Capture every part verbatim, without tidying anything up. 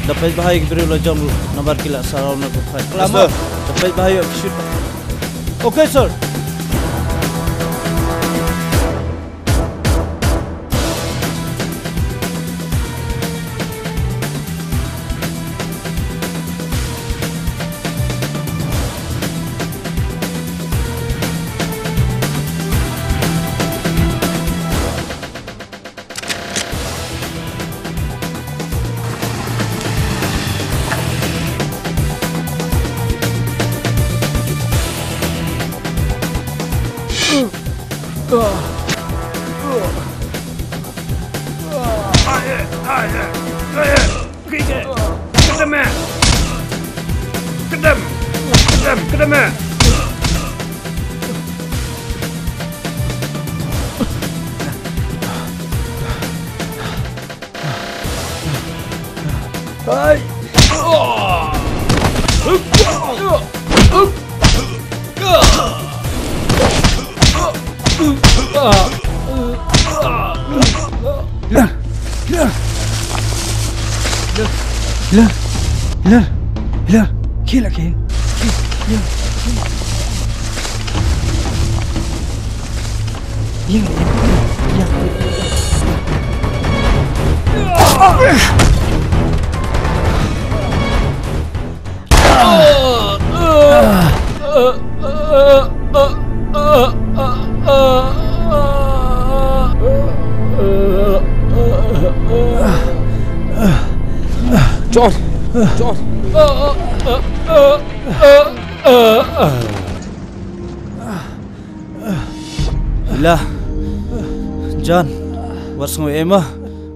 Da peit bha ïa ki briew la jong ruh namar ki la saraw na ka fight. Klam, sir. Da peit bha ïa ki shoot. Okay, sir. Kdem, kdem, kdem, kdem. Hilar. Hilar. Hilar. Hilar. Hilar. Khie la khie. Khie. Hilar. Khie. Ïeng, ïeng, ïeng. John! John! Ila. John. Wat sngew ei mo.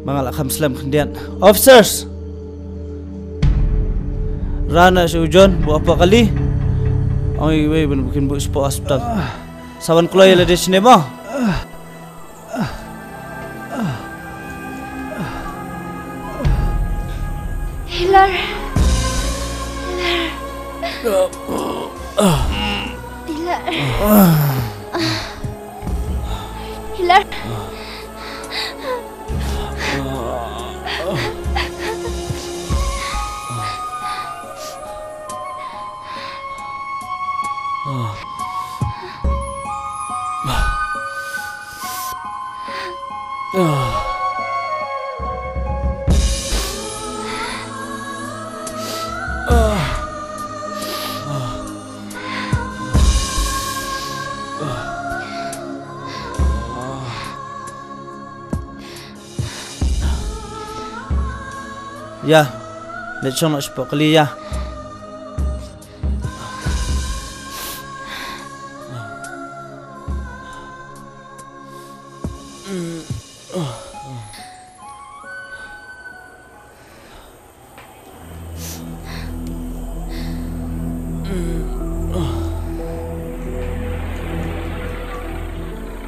Ma nga la kham slem khyndiat. Officers! Rana sha u John, buh hapoh kali. Ong iwei ban buh kin buh shapoh hospital. Sa wan kloi ïa lade shane mo. Hilar. Hilar. Hilar. Hilar. Ïa, leit shong noh shapoh kali ïa.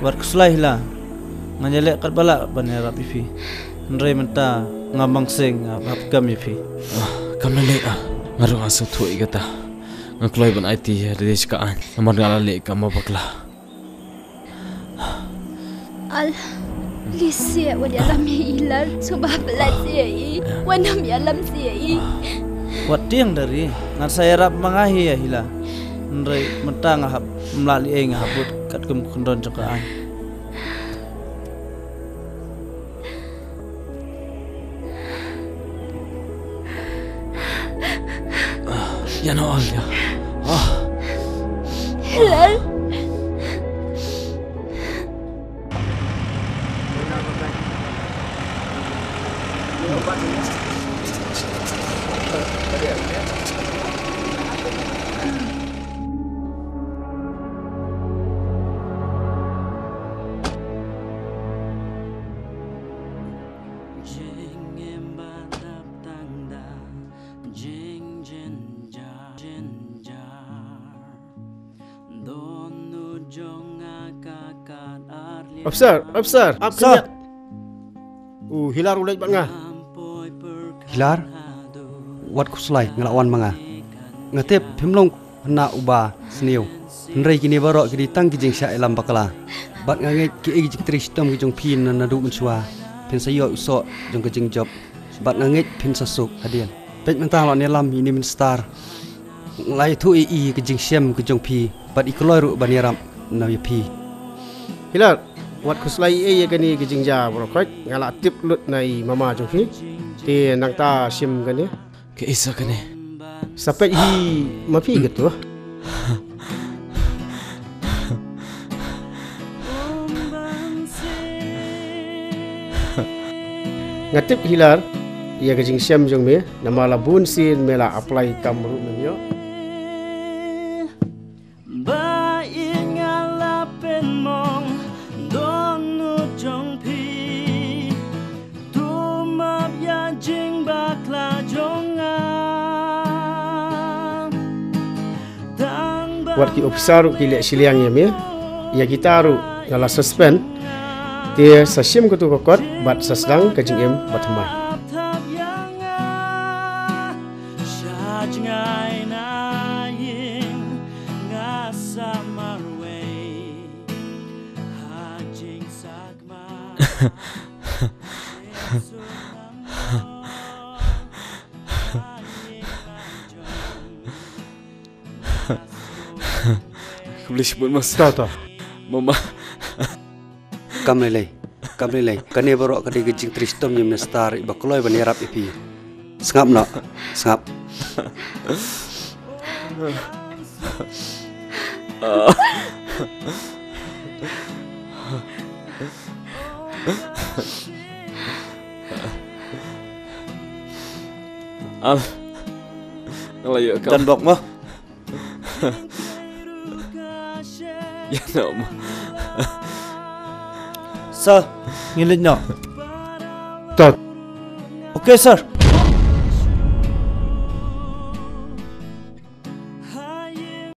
Wat khuslai Hila. Ngan ïaleh katba lah ban ïarap ïa phi. Hynrei mynta nga mangseng nga hap kam ïa phi. Ah, kam la leh ah. Nga ruh nga sngewthuh ïa kata. Nga kloi ban aiti ïa lade sha ka aiñ namar nga la leh ka ma bakla. Al, lehse wat ïalam ïa i Hilar, sngewbha pyllait seh ïa i, wat nym ïalam seh ïa i. Wat tieng Dari, ngan sa ïarap ma nga hi ïa Hila. Hynrei mynta nga hap ym lah leh ei, nga hap bud katkum ka kyndon jong ka aiñ. Ïa no, ïa. Ah. Hilar. Officer, officer, ap khyndiat. U Hilar u leit bad nga. Hilar, wat khuslai, nga la wan ma nga. Nga tip phim long hynna uba sniew. Hynrei kine baroh ki dei tang ki jingshah ïalam bakla. Bad nga ngeit kiei ki jingtrei shitom ki jong phi na naduh mynshuwa, phin sa ïoh u soh jong ka jingjop. Bad nga ngeit phin sa suk hadien. Peit mynta nga la ïalam ïa ine i Minister. Nga la ïathuh ïa i ka jingshem ka jong phi bad i kloi ruh ban ïarap na ïa phi. Hilar, wat khuslai ei ei ïa kane ka jingjia baroh khoit, nga la tip lut na i mama jong phi. Te nangta shim kane. Kaei sa kane? Sa peit hi ma phi kato. Nga tip Hilar ïa ka jingshem jong me, namar la bun sien me la apply kam ruh mem ïoh. Ba ïa nga la pynmong dohnud jong phi. Tu map ïa jingbakla jong nga. Tang ba wat ki officer ruh ki leh shiliang ïa me. Ïa kita ruh nga la suspend. Te sa shim katu ka kot bad sa sdang ka jingim bathymmai. Sha jngai na ïing nga sa marwei ha jingsakma. Khublei shibun, Master. Ta, ta. Mama. Kam lei lei. Kam lei lei. Kane baroh ka dei ka jingtrei shitom ïa Minister iba kloi ban ïarap ïa phi. Sngap noh. Sngap. Al. Nga la ïoh kam. Don bok mo. Ïa noh mo. Sir, ngin leit noh. Tot. Okay, sir.